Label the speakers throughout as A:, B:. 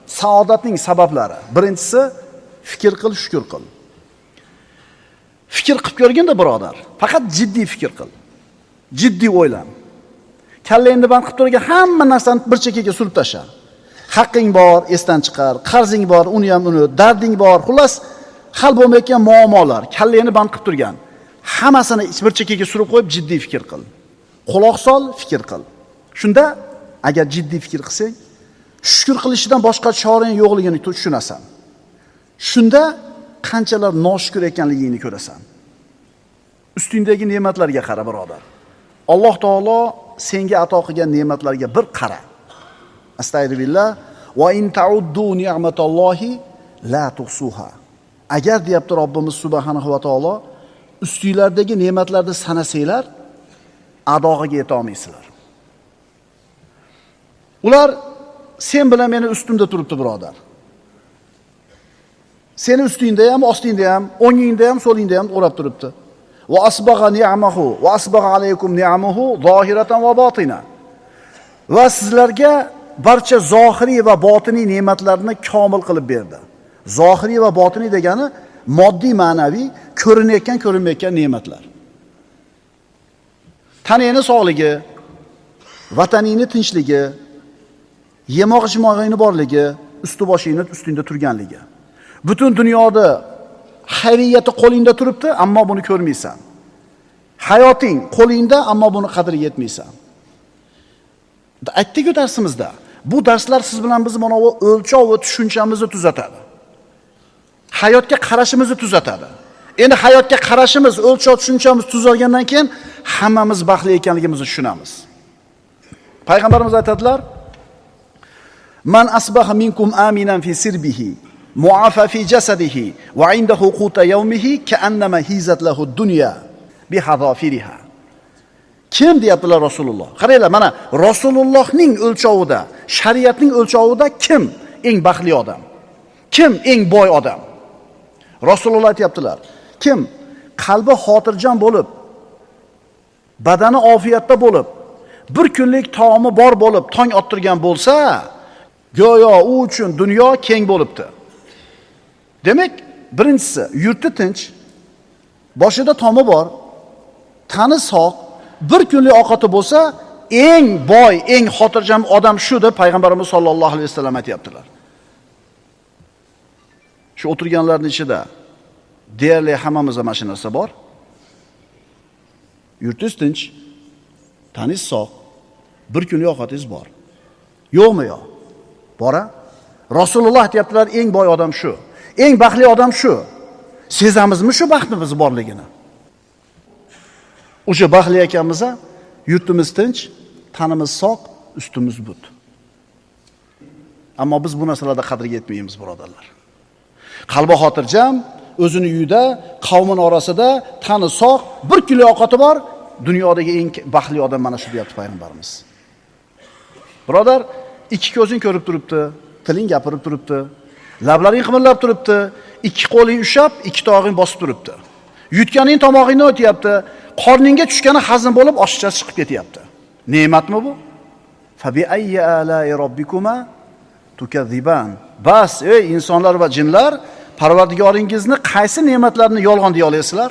A: Saodatning sabablari. Birinchisi fikr qil, shukr qil. Fikr qilib ko'rgin-da birodar. Faqat jiddiy fikr qil. Jiddiy o'ylan. Kallangni band qilib turgan hamma narsani bir chekkaga surib tasha. Haqqing bor, esdan chiqar, qarzing bor, uni ham unut, darding bor, xullas hal bo'lmayotgan muammolar, kallangni band qilib turgan. Hammasini bir chekkaga surib qo'yib jiddiy fikr qil. Quloq sol, fikr qil. Shunda agar jiddiy fikr qilsang, shukr qilishidan boshqa chorang yo'qligini tushunasan. Shunda qanchalar noshukr ekanligingni ko'rasan. Ustingdagi ne'matlarga qara, birodar. Alloh taolo senga ato qilgan ne'matlarga bir qara. Astagfirullah va in ta'uddu ni'matallohi la tuhsuha. Agar deyapti Robbimiz subhanahu va taolo, ustinglardagi ne'matlarni sanasanglar, adog'iga yeta olmaysizlar. Ular sen bilan meni ustimda turibdi, birodar. Seni ustingda ham, ostingda ham, o'ngingda ham, so'lingda ham o'rab turibdi. Va asbagha ni'amahu va asbagha alaykum ni'amahu zohiratan va botina. Va sizlarga barcha zohiriy va botiniy ne'matlarni komil qilib berdi. Zohiriy va botiniy degani moddiy, ma'naviy, ko'rinayotgan, ko'rinmayotgan ne'matlar. Tanangni sog'ligi, vataningni tinchligi, yemoq ichmog'ingni borligi, usti boshingni ustingda turganligi. Butun dunyoda xayriyati qo'lingda turibdi, ammo buni ko'rmaysan. Hayoting qo'lingda, ammo buni qadriga yetmaysan. Aytdik-ku darsimizda. Bu darslar siz bilan biz mana bu o'lchov va tushunchamizni tuzatadi. Hayotga qarashimizni tuzatadi. Endi hayotga qarashimiz, o'lchov tushunchamiz tuzalgandan keyin hammamiz baxtli ekanligimizni tushunamiz. Payg'ambarimiz aytadilar: "Man asbaha minkum aminan fi sirbihi, muafa fi jasadihi va indahu quta yawmihi ka'annama hizat lahu ad-dunya bi hadafiriha." Kim deyaptilar Rasululloh? Qaranglar, mana Rasulullohning o'lchovida, shariatning o'lchovida kim eng baxtli odam? Kim eng boy odam? Rasululloh aytayaptilar. Kim qalbi xotirjam bo'lib, badani ofiyatda bo'lib, bir kunlik taomi bor bo'lib, tong ottirgan bo'lsa, go'yo u uchun dunyo keng bo'libdi. Demak, birinchisi yurti tinch, boshida tomi bor, tani sog', bir kunlik ovqati bo'lsa, eng boy, eng xotirjam odam shu deb payg'ambarimiz sollallohu alayhi vasallam aytayaptilar. Shu o'tirganlarning ichida deyarli hammamizda mana shu narsa bor. Yurtingiz tinch, taningiz sog', bir kunlik ovqatingiz bor. Yo'qmi yo'q? Bora. Rasululloh aytayaptilar, eng boy odam shu. Eng baxtli odam shu. Sezamizmi shu baxtni biz borligini? O'sha baxtli ekanmiz, yurtimiz tinch, tanimiz sog', ustimiz but. Ammo biz bu narsalarda qadriga yetmaymiz, birodarlar. Qalbi xotirjam, o'zini uyida, qavmin orasida, tani sog', bir kunlik ovqati bor, dunyodagi eng baxtli odam mana shu deyapti payg'ambarimiz. Birodar, ikki ko'zing ko'rib turibdi, tiling gapirib turibdi, lablaring qimirlab turibdi, ikki qo'ling ushlab, ikki tog'ing bosib turibdi. Yutganing tomog'ingdan o'tyapti, qorningga tushgani hazm bo'lib oshiqcha chiqib ketyapti. Ne'matmi bu? Fa bi ayyi alai robbikuma tukazziban. Bas, ey insonlar va jinlar, Parvardigoringizni qaysi ne'matlarini yolg'on deya olasizlar?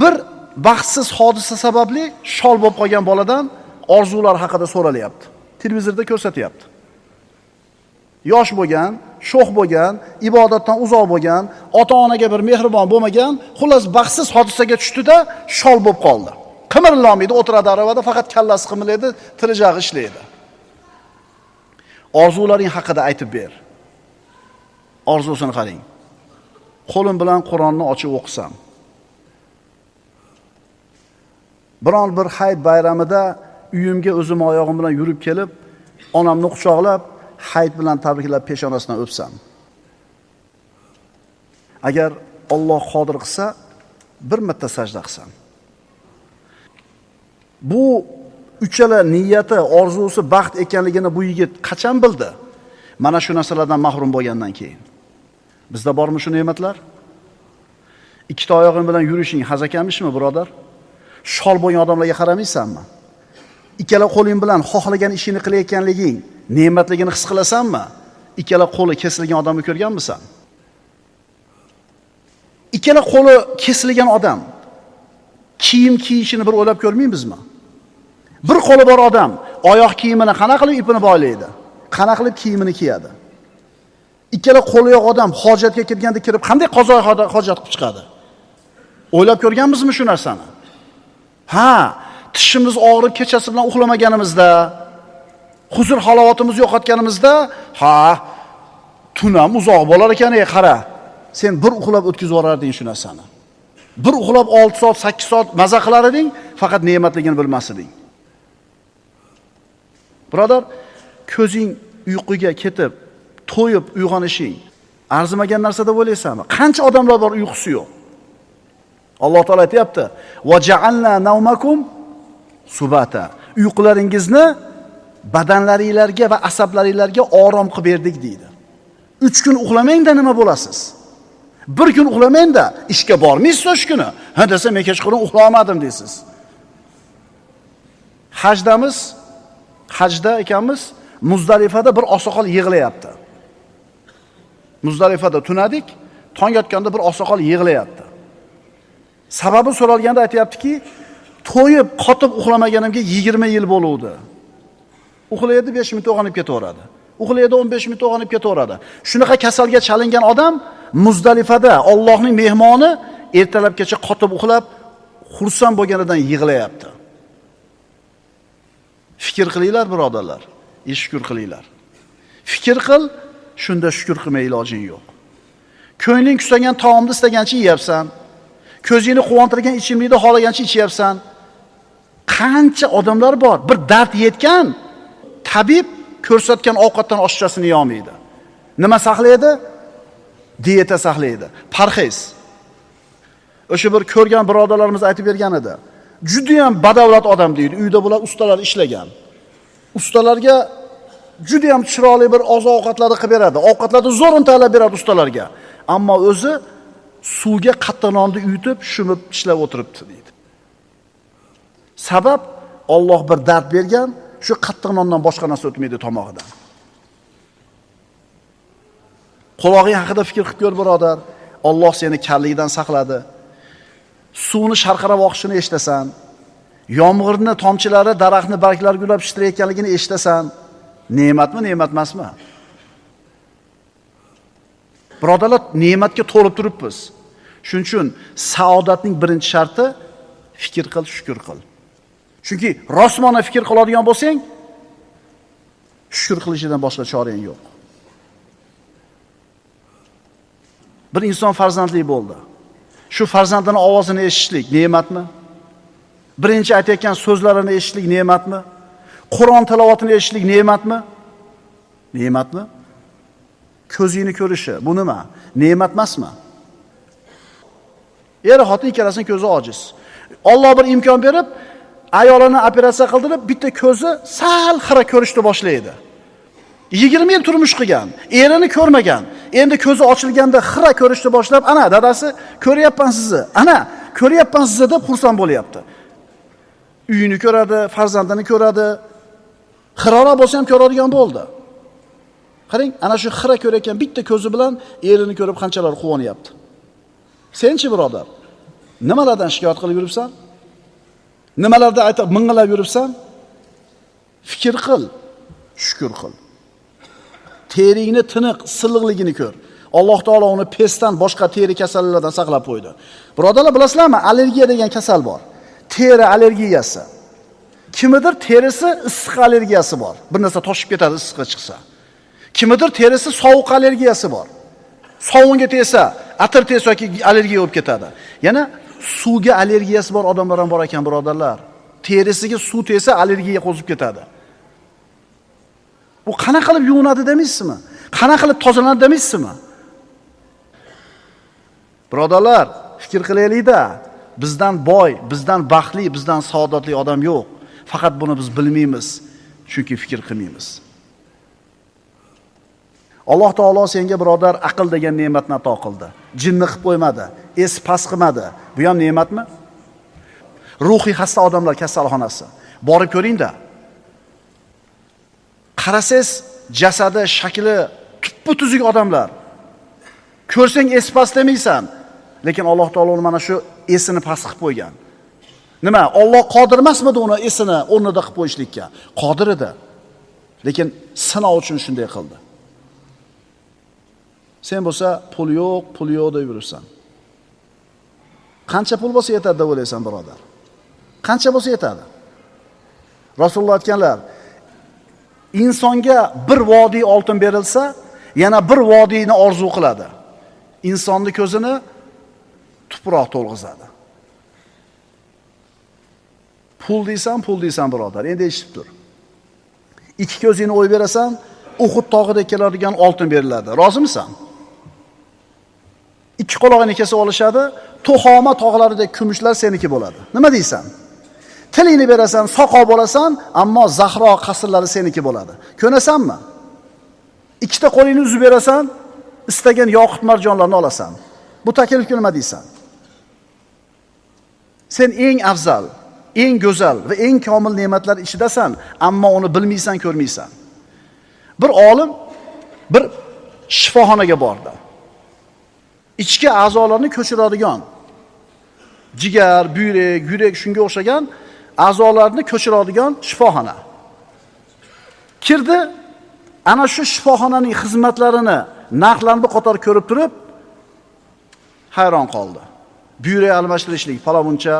A: Bir baxtsiz hodisa sababli shol bo'lib qolgan boladan orzular haqida so'ralyapti. Televizorda ko'rsatyapti. Yosh bo'lgan, sho'x bo'lgan, ibodatdan uzoq bo'lgan, ota-onaga bir mehribon bo'lmagan, xullas baxtsiz hodisaga tushdida shol bo'lib qoldi. Qimirlamaydi, o'tiradi aravada, faqat kallasi qimirlaydi, tirijag'i ishlaydi. Orzularing haqida aytib ber. Orzusini qarang. Qo'lim bilan Qur'onni ochib o'qisam. Biron bir hayit bayramida uyimga o'zim oyog'im bilan yurib kelib, onamni quchoqlab, hayit bilan tabriklab peshonasidan o'psam. Agar Alloh qodir qilsa, bir marta sajda qilsam. Bu uchala niyati, orzusi baxt ekanligini bu yigit qachon bildi? Mana shu narsalardan mahrum bo'lgandan keyin. Bizda bormi shu ne'matlar? Ikkita oyog'ing bilan yurishing hazakamishmi, birodar? Shol bo'lgan odamlarga qaramaysanmi? Ikkala qo'ling bilan xohlagan ishini qilayotganliging ne'matligini his qilasanmi? Ikkala qo'li kesilgan odamni ko'rganmisan? Ikkala qo'li kesilgan odam kiyim kiyishini bir o'ylab ko'rmaymizmi? Bir qo'li bor odam oyoq kiyimini qana qilib ipini boylaydi? Qana qilib kiyimini kiyadi? Ikkala qo'li yo'q odam hojatga kirganda kirib qanday qazo hojat qilib chiqadi? O'ylab ko'rganmizmi shu narsani? Ha, tishimiz og'rib kechasi bilan uxlamaganimizda, huzur halovatimizni yo'qotganimizda, ha, tun ham uzoq bo'lar ekan, ey qara. Sen bir uxlab o'tkazib yuborarding shu narsani. Bir uxlab 6 soat, 8 soat maza qilar eding, faqat ne'matligini bilmas eding. Birodar, ko'zing uyquga ketib, to'yib uyg'onishing arzimagan narsa deb o'ylaysanmi? Qancha odamlar bor uyqusi yo'q. Alloh taolo aytayapti: "Va ja'alna nawmakum subata." Uyqularingizni badanlaringizga va asablaringizga orom qilib berdik deydi. 3 kun uxlamangda nima bo'lasiz? Bir kun uxlamangda ishga bormaysiz o'sha kuni. Ha desa, men kechqurun uxla olmadim deysiz. Hajdamiz, hajda ekanmiz, Muzdalifada bir oqsoqol yig'layapti. Muzdalifada tunadik, tong otganda bir oqsoqol yig'layapti. Sababi so'ralganda aytayaptiki, to'yib qotib uxlamaganimga 20 yil bo'luvdi. Uxlaydi 5 minut uyg'onib ketaveradi. Uxlaydi 15 minut uyg'onib ketaveradi. Shunaqa kasalga chalingan odam Muzdalifada Allohning mehmoni ertalabgacha qotib uxlab xursand bo'lganidan yig'layapti. Fikr qilinglar birodarlar, shukr qilinglar. Fikr qil, shunda shukr qilmay ilojing yo'q. Ko'ngling kusagan taomni istagancha yeyapsan. Ko'zingni quvontirgan ichimlikni xohlagancha ichyapsan. Qancha odamlar bor, bir dard yetgan tabib ko'rsatgan ovqatdan oshchasini yemaydi. Nima saqlaydi? Dieta saqlaydi. Parhez. O'sha bir ko'rgan birodarlarimiz aytib bergan edi. Juda ham badavlat odam deydi. Uyda bular ustalar ishlagan. Ustalarga juda ham chiroyli bir oziq-ovqatlarni qilib beradi. Ovqatlarni zo'rin tayyorlab beradi ustalarga. Ammo o'zi suvga qattiq nonni uyutib, shumib tishlab o'tiribdi deydi. Sabab Alloh bir dard bergan, shu qattiq nondan boshqa narsa o'tmaydi tomog'idan. Qulog'ing haqida fikr qilib ko'r birodar. Alloh seni karlikdan saqladi. Suvni sharqirab oqishini eshitasan. Yomg'irni tomchilari daraxtni barglari gullab pishtirayotganligini eshitasan. Ne'matmi, ne'mat emasmi? Birodarlar, ne'matga to'lib turibmiz. Shuning uchun saodatning birinchi sharti fikr qil, shukr qil. Chunki rostmona fikr qiladigan bo'lsang, shukr qilishidan boshqa chorang yo'q. Bir inson farzandli bo'ldi. Shu farzandini ovozini eshitishlik ne'matmi? Birinchi aytayotgan so'zlarini eshitishlik ne'matmi? Qur'on tilovatini eshitishlik ne'matmi? Ne'matmi? Ko'zingni ko'rishi bu nima? Ne'mat emasmi? Er xotin ikkalasining ko'zi ojiz. Alloh bir imkon berib, ayolini operatsiya qildirib, bitta ko'zi sal xira ko'rishni boshlaydi. 20 yil turmush qilgan, erini ko'rmagan. Endi ko'zi ochilganda xira ko'rishni boshlab, ana dadasi ko'ryapman sizni, ana ko'ryapman sizni deb xursand bo'lyapti. Uyini ko'radi, farzandini ko'radi. Xiraroq bo'lsa ham ko'radigan bo'ldi. Qarang, ana shu xira ko'rayotgan bitta ko'zi bilan erini ko'rib qanchalar quvonyapti. Senchi birodar, nimalardan shikoyat qilib yuribsan? Nimalarda aytib ming'ilab yuribsan? Fikr qil, shukr qil. Teringni tiniq, silliqligini ko'r. Alloh taolo uni pesdan, boshqa teri kasalliklaridan saqlab qo'ydi. Birodarlar, bilasizlarmi, allergiya degan kasal bor. Teri allergiyasi. Kimidir terisi issiq allergiyasi bor. Bir narsa toshib ketadi issiqqa chiqsa. Kimidir terisi sovuq allergiyasi bor. Sovunga tegsa, atir tegsa yoki allergiya bo'lib ketadi. Yana suvga allergiyasi bor odamlar ham bor ekan, birodarlar. Terisiga suv tegsa allergiya qo'zib ketadi. Bu qana qilib yuvinadi demaysizmi? Qana qilib tozalanadi demaysizmi? Birodarlar, fikr qilaylik-da, bizdan boy, bizdan baxtli, bizdan saodatli odam yo'q. Faqat buni biz bilmaymiz, chunki fikr qilmaymiz. Alloh taolo senga birodar aql degan ne'matni ato qildi. Jinni qilib qo'ymadi, es pas qilmadi. Bu ham ne'matmi? Ruhiy xasta odamlar kasalxonasi. Borib ko'ring-da. Qarasangiz jasadi, shakli tuppu tuzuk odamlar. Ko'rsang es past demaysan, lekin Alloh taolo uni mana shu esini past qilib qo'ygan. Nima? Alloh qodir emasmidi uni esini o'rnida qilib qo'yishlikka? Qodir edi. Lekin sinov uchun shunday qildi. Sen bo'lsa pul yo'q, pul yo'q deb yuribsan. Qancha pul bo'lsa yetadi deb o'ylaysan, birodar? Qancha bo'lsa yetadi? Rasululloh aytganlar, insonga bir vodiy oltin berilsa, yana bir vodiyni orzu qiladi. Insonni ko'zini tuproq to'lg'izadi. Pul deysan, pul deysan, birodar. Endi eshitib tur. Ikki ko'zingni o'yib berasan, Uhud tog'idek keladigan oltin beriladi. Rozimisan? Ikki qulog'ini kesib olishadi, Tuhoma tog'laridek kumushlar seniki bo'ladi. Nima deysan? Tilingni berasan, soqov bo'lasan, ammo Zahro qasrlari seniki bo'ladi. Ko'nasanmi? Ikkita qo'lingni uzib berasan, istagan yoqut marjonlarni olasan. Bu taklifga nima deysan? Sen eng afzal, eng go'zal va eng komil ne'matlar ichidasan, ammo uni bilmaysan, ko'rmaysan. Bir olim bir shifoxonaga bordi. Ichki a'zolarni ko'chiradigan, jigar, buyrak, yurak shunga o'xshagan a'zolarni ko'chiradigan shifoxona. Kirdi, ana shu shifoxonaning xizmatlarini, narxlarini bir qator ko'rib turib hayron qoldi. Buyrak almashtirishlik paloncha,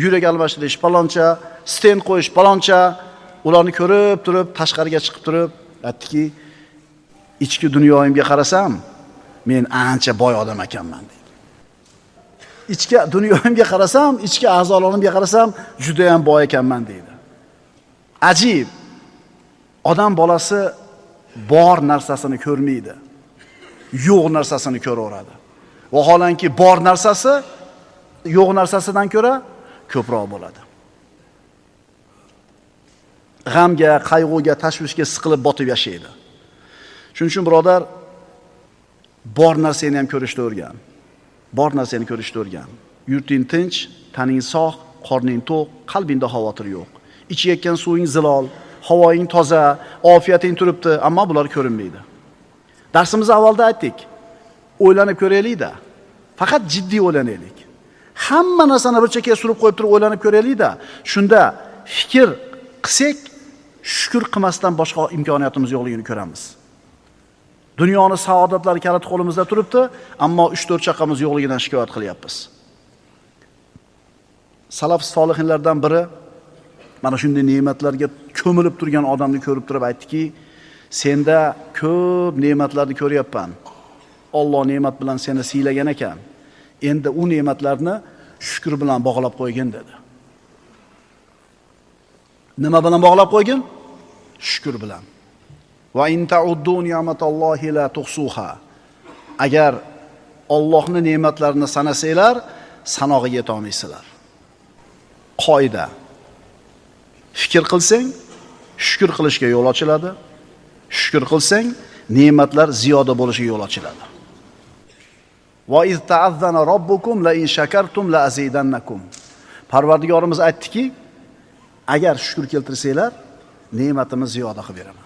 A: yurak almashtirish paloncha, stent qo'yish paloncha, ularni ko'rib turib tashqariga chiqib turib aytdiki, ichki dunyoyimga qarasam, men ancha boy odam ekanman dedi. Ichki dunyoyimga qarasam, ichki a'zolarimga qarasam, juda ham boy ekanman deydi. Ajib. Odam bolasi bor narsasini ko'rmaydi. Yo'q narsasini ko'raveradi. Vaholanki bor narsasi yo'q narsasidan ko'ra ko'proq bo'ladi. G'amga, qayg'uga, tashvishga siqilib botib yashaydi. Shuning uchun birodar, bor narsani ham ko'rishni o'rgan. Bor narsani ko'rishni o'rgan. Yurting tinch, taning sog', qorning to'q, qalbingda xavotir yo'q. Ichayotgan suving zilol, havoing toza, ofiyating turibdi, ammo bular ko'rinmaydi. Darsimiz avvalda aytdik. O'ylanib ko'raylik-da. Faqat jiddiy o'ylanaylik. Hamma narsani bir chekkaga surib qo'yib turib o'ylanib ko'raylik-da. Shunda fikr qilsak, shukr qilmasdan boshqa imkoniyatimiz yo'qligini ko'ramiz. Dunyoni saodatlari kaliti qo'limizda turibdi, ammo 3-4 chaqamiz yo'qligidan shikoyat qilyapmiz. Salaf solihinlardan biri mana shunday ne'matlarga ko'milib turgan odamni ko'rib turib aytdiki, senda ko'p ne'matlarni ko'ryapman. Alloh ne'mat bilan seni siylagan ekan. Endi u ne'matlarni shukr bilan bog'lab qo'ygin dedi. Nima bilan bog'lab qo'ygin? Shukr bilan. Va in ta'uddu ni'matallohi la tuhsuha. Agar Allohning ne'matlarini sanasanglar, sanog'iga yeta olmaysizlar. Qoida. Fikr qilsang, shukr qilishga yo'l ochiladi. Shukr qilsang, ne'matlar ziyoda bo'lishiga yo'l ochiladi. Va iz ta'azzana robbukum la in shakartum la azidannakum. Parvardigorimiz aytdiki, agar shukr keltirsanglar, ne'matimizni ziyoda qilib beraman.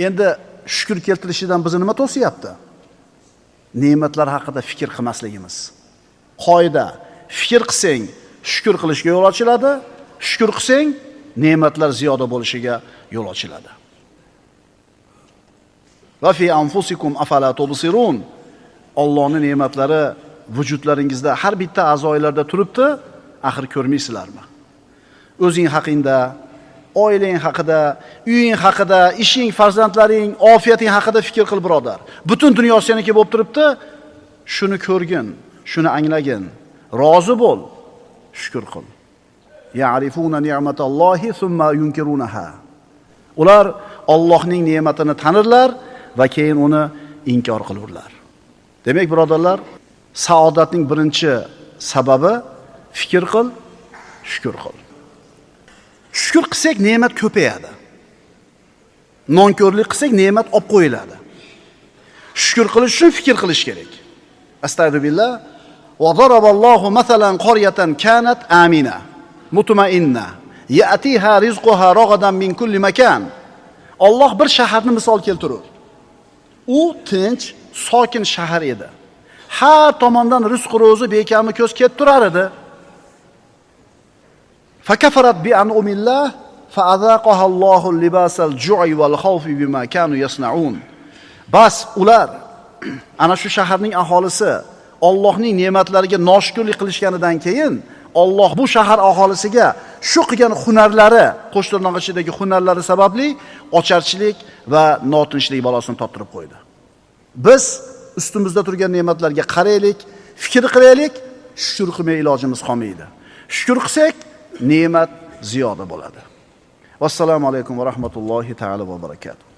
A: Endi shukr keltirishidan bizni nima to'siyapti? Ne'matlar haqida fikr qilmasligimiz. Qoida, fikr qilsang, shukr qilishga yo'l ochiladi, shukr qilsang, ne'matlar ziyoda bo'lishiga yo'l ochiladi. Va fi anfusikum afala tubsirun. Allohning ne'matlari vujudlaringizda har bitta a'zolarda turibdi, axir ko'rmaysizlarmi? O'zing haqingda, oilang haqida, uying haqida, ishing, farzandlaring, ofiyating haqida fikr qil birodar. Butun dunyo seniki bo'lib turibdi, shuni ko'rgin, shuni anglagin, rozi bo'l, shukr qil. Ya'rifuna ni'matallohi thumma yunkirunaha. Ular Allohning ne'matini tanirlar va keyin uni inkor qilurlar. Demak, birodarlar, saodatning birinchi sababi fikr qil, shukr qil. Shukr qilsak ne'mat ko'payadi. Nonko'rlik qilsak ne'mat olib qo'yiladi. Shukr qilish uchun fikr qilish kerak. Astagfirullah. Va daraballohu masalan qaryatan kanat amina mutmainna ya'tiha rizquha ragadan min kulli makan. Alloh bir shaharni misol keltirur. U tinch, sokin shahar edi. Har tomondan rizq ro'zi bekami ko'z ketib turar edi. Fakafarat bi an'umillah fa'azaqaha Allohu libasal ju'i wal khawfi bima kanu yasna'un. Bas ular ana shu shaharning aholisi Allohning ne'matlariga noshukrlik qilishganidan keyin Alloh bu shahar aholisiga shu qilgan hunarlari, qo'shtirnoq ichidagi hunarlari sababli ocharchilik va notinchlik balosini toptirib qo'ydi. Biz ustimizda turgan ne'matlarga qaraylik, fikr qilaylik, shukr qilmay ilojimiz qolmaydi. Shukr qilsak, ne'mat ziyoda bo'ladi. Vassalomu alaykum va rahmatullohi ta'ala va barakatuh.